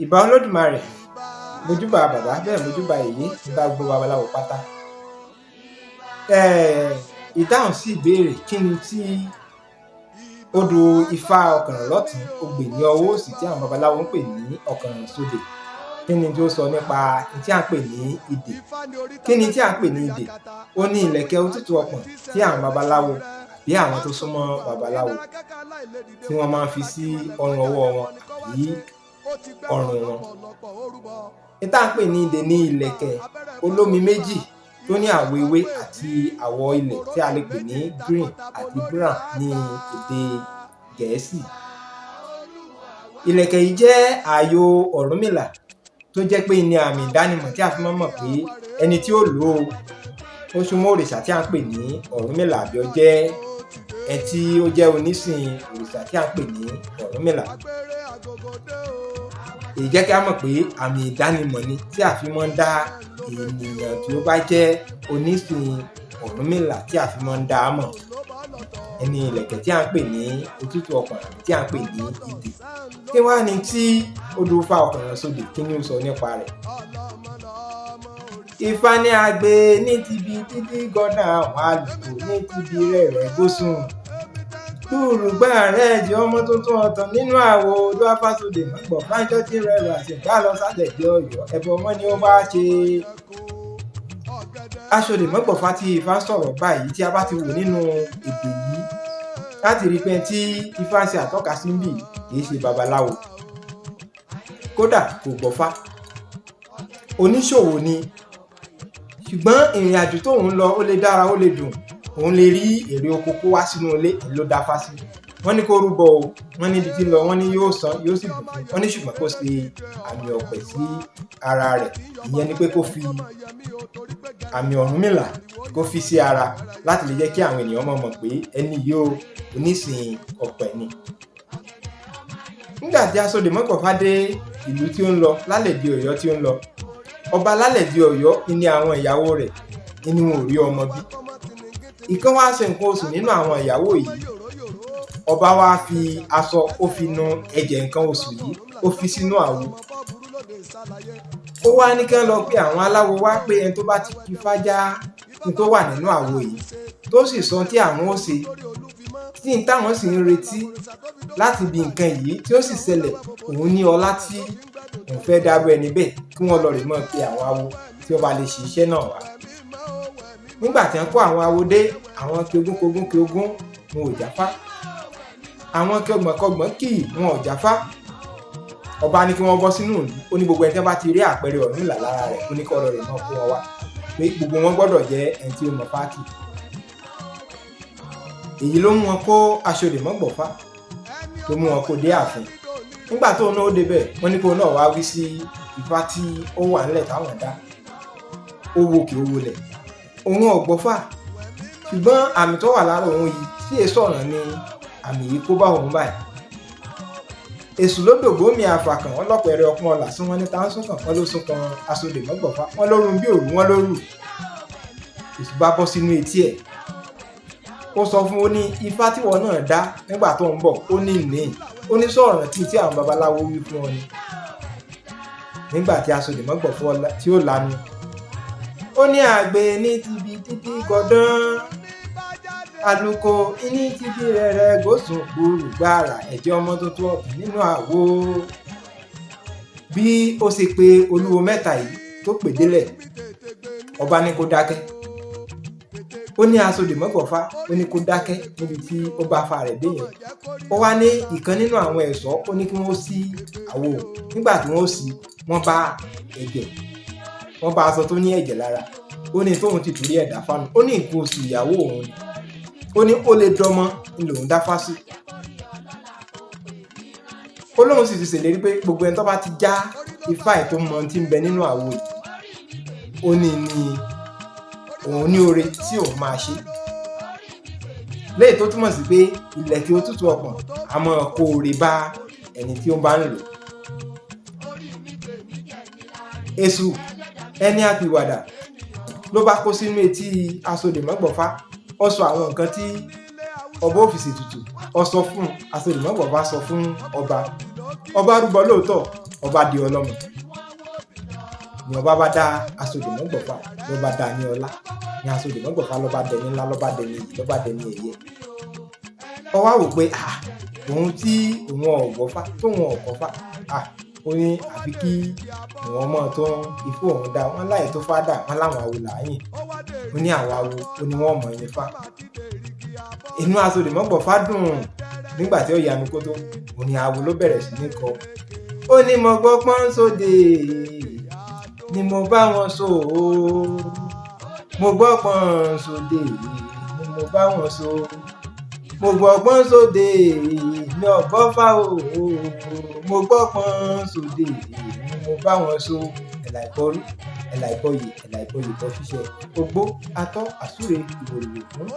Ìbà Olódùmarè, mojúbà bàbá, bẹ́ẹ̀ mojúbà yèyé, ìbà gbogbo babaláwo pátá. Ìdáhùn sí ìbéèrè kí ni tí odù Ifá ọ̀kànràn lọ́tùn-ún, ogbè ní ọwọ́ òsì tí àwọn babaláwo ń pè ní ọ̀kànràn sódè. Kí ni tí ó sọ nípa tí à ń pè ní ìdè? Kí ni tí à ń pè ní ìdè? Ó ní ìlẹ̀kẹ̀ òtútù ọpọ̀n tí àwọn babaláwo àbí àwọn tó súnmọ́ babaláwo tí wọ́n máa ń fi sí ọrùn ọwọ́ wọn àbí ọrùn wọn. N tá ń pè ní ìdè ní ìlẹ̀kẹ̀ olómi méjì tó ní àwọ̀ ewé àti àwọ̀ ilẹ̀ tí a lè pè ní green àti brown ní èdè Gẹ̀ẹ́sì. Ìlẹ̀kẹ̀ yìí jẹ́ ààyò Ọ̀rúnmìlà tó jẹ́ pé ní àmì ìdánimọ̀ tí a fi máa ń mọ̀ pé ẹni tí ó lò ó, ó súnmọ́ òrìṣà tí à ń pè ní Ọ̀rúnmìlà àbí ó jẹ́ ẹni tí ó jẹ́ onísìn òrìṣà tí à ń pè ní Ọ̀rúnmìlà. Èyí jẹ́ kí á mọ̀ pé àmì ìdánimọ̀ ni tí a fi máa ń dá ènìyàn tí ó bá jẹ́ onísìn Ọ̀rúnmìlà tí a fi máa ń dá a mọ̀. Ẹni ìlẹ̀kẹ̀ tí à ń pè ní òtútù ọpọ̀n tí à ń pè ní ìdè. Kí wá ni tí odù Ifá ọ̀kànràn sódè, kí ni ó sọ nípa rẹ̀? Ifá ní agbe ní tibi títí gọ́dà àwọn àlùkò ní tibi rẹ̀rẹ̀ gbósùn. Gbùrùgbà rẹ̀ jẹ́ ọmọ tuntun ọ̀tàn nínú àwo odò afásódè mọ́gbọ̀n fáńjọ́ tí rẹrù àṣẹ̀dá lọ sálẹ̀ dé Ọ̀yọ́ ẹbọ wọn ni ó bá ṣe. Aṣọdè mọ́gbọ̀nfá tí Ifá ń sọ̀rọ̀ báyìí tí a bá ti wò nínú èdè yìí láti rí i pé tí Ifá ń ṣe àtọ́ka sí ń bì kì í ṣe babaláwo, kódà kò gbọ́fá, oníṣòwò ni. Ṣùgbọ́n ìrìn àjò tóun lọ, ó lè dára, ó lè dùn, òun lè rí èrè oko kó wá sínú ilé ló dáfá sí. Wọ́n ní kó rúbọ o, wọ́n níbi tí ń lọ, wọ́n ní yóò san, yóò sì bùkún. Wọ́n ní ṣùgbọ́n kó ṣe àmì ọ̀pẹ sí ara rẹ̀, ìyẹn ni pé kó fi àmì Ọ̀rúnmìlà kó fi sí ara láti lè jẹ́ kí àwọn ènìyàn mọ̀ mọ̀ pé ẹni yìí o, onísìn ọ̀pẹ ni. Nígbà tí Aṣọdè Mọ́gbọ̀nfá dé ìlú tí ó ń lọ lálẹ̀dí Ọ̀yọ́ tí ó ń lọ, ọba lálẹ̀dí Ọ̀yọ́ ní àwọn ìyàwó rẹ̀ ní wọn ò rí ọmọ bí. Ìkan wá ṣe nǹkan oṣù nínú àwọn ìyàwó yìí, ọba wá fi aṣọ ó fi nu ẹ̀jẹ̀ nǹkan oṣù yìí, ó fi sínú àwo. Ó wá ní kí wọ́n lọ pé àwọn aláwo wá pé ẹni tó bá ti fi fájá ní tó wà nínú àwo yìí tó sì sọ tí àwọn ó ṣe tí n táwọn sì ń retí láti bí nǹkan yìí tí ó sì ṣẹlẹ̀, òun ní ọlá tí òun fẹ́ dárú ẹni bẹ́ẹ̀, kí wọ́n lọ rè mọ́ pé àwọn awo tí ó bá lè ṣe iṣẹ́ náà wá. Nígbà tí wọ́n kó àwọn awo dé, àwọn kí ogún kí ogún wọn ò jáfá, àwọn kí ọgbọ̀n kọgbọ̀n kì wọn ò jáfá. Ọba ní kí wọ́n bọ́ sínú ìlú, ó ní gbogbo ẹni tí wọ́n bá ti rí àpẹẹrẹ Ọ̀rúnmìlà lára rẹ̀, ó ní kí ọlọ́rẹ̀ náà kó wọn wá, pé gbogbo wọn gbọ́dọ̀ jẹ́ ẹni tí ó mọ fáàkì. Èyí ló mú wọn kó Aṣọdè Mọ́gbọ̀nfá, ló mú wọn kó dé ààfin. Nígbà tóun náà ó débẹ̀, wọ́n ní kó náà wá wí sí Ifá tí ó wà ńlẹ̀ táwọn dá. Ó wo kì ó wọlẹ̀, òun ọ̀gbọ́fà, ṣùgbọ́n àmì tó wà lára òun yìí tí èso ọ̀ràn ni àmì yìí kó bá òun báyìí. Èṣù ló dògbómi àfàkàn, wọn lọ́pẹ̀rẹ̀ ọpọ́n ọ̀là sún wọn ní tá ń sún kàn, wọn ló sún kan Aṣọdè Mọ́gbọ̀nfá, wọn ló run bí òru, wọn ló rù. Èṣù bá bọ́ sínú etí ẹ̀, ó sọ fún ó ní Ifá tíwọ náà dá nígbà tó ń bọ̀, ó ní ìní, ó ní sọ̀rọ̀ tí àwọn babaláwo wí fún ọ ni. Nígbà tí Aṣọdè Mọ́gbọ̀nfá tí ó lanu, ó ní àgbẹ̀ ní tibi títí gọdán, àlùkò ní tibi rẹ̀rẹ̀ gbósùn gbùrù gbàrà ẹ̀jẹ̀ ọmọ tuntun ọ̀tún nínú àwo. Bí ó ṣe pé olúwo mẹ́ta yìí tó pè délẹ̀, ọba ní kó dákẹ́. Ó ní Aṣọdè Mọ́gbọ̀nfá, ó ní kó dákẹ́ níbi tí ó bá fa rẹ̀ dé yẹn. Ó wá ní ìkan nínú àwọn ẹ̀ṣọ́, ó ní kí wọ́n ṣí àwo. Nígbà tí wọ́n ṣí, wọ́n bá ẹ̀jẹ̀, wọ́n bá aṣọ tó ní ẹ̀jẹ̀ lára. Ó ní tóun ti torí ẹ̀dá fánu, ó ní nǹkan oṣù ìyàwó òun ni, ó ní ó lè dọmọ ní lòun dáfá sí. Ó lóun sì ti ṣèlérí pé gbogbo ẹni tó bá ti já ifá ẹ̀ tó mọ tí ń bẹ nínú àwo yìí, ó ní ní òun ní oore tí òun máa ṣe. Léyìí tó túmọ̀ sí pé ìlẹ̀kẹ̀ òtútù ọpọ̀n a máa kó oore bá ẹni tí ó bá ń lò. Èṣù ẹni àpìwàdà ló bá kó sínú etí Aṣọdè Mọ́gbọ̀nfá, ó sọ àwọn nǹkan tí ọba ó fi ṣètùtù, ó sọ fún Aṣọdè Mọ́gbọ̀nfá, sọ fún ọba. Ọba rúbọ lóòótọ́. Ọba di ọlọ́mọ ni ọba bá dá Aṣòdìmọ́gbọ̀fà, lọ́ba dá ní ọlá ní Aṣòdìmọ́gbọ̀fà, lọ́ba dẹni ńlá, lọ́ba dẹni iyì, lọ́ba dẹni ẹ̀yẹ. Ó wá wò pé ah, òun tí òun ọ̀gbọ́fà tóun ọ̀kọ́fà, ah, ó ní àfi kí òun ọmọ tó ń ifó òun dá wọn láì tó fá dà wọn láwọn awo làáyìn. Ó ní àwọn awo, ó ní wọn mọ̀ ẹni fá. Inú Aṣòdìmọ́gbọ̀fà dùn. Nígbà tí ó yanu kótó, òun ni awo ló bẹ̀rẹ̀ sí ní kọ. Ó ní mo gbọ́ pọ́n sóde ni mo bá wọn so o, mo gbọ́ pọ́n sóde ni mo bá wọn so, mo gbọ́ pọ́n sóde ní ọ̀gbọ́fà o, mo gbọ́ pọ́n sóde ni mo bá wọn so. Ẹ̀là ìbọrú, ẹ̀là ìbọyè, ẹ̀là ìbọyè bọ́ ṣíṣe, ogbó atọ́ àsúre ìwòrìwò fún.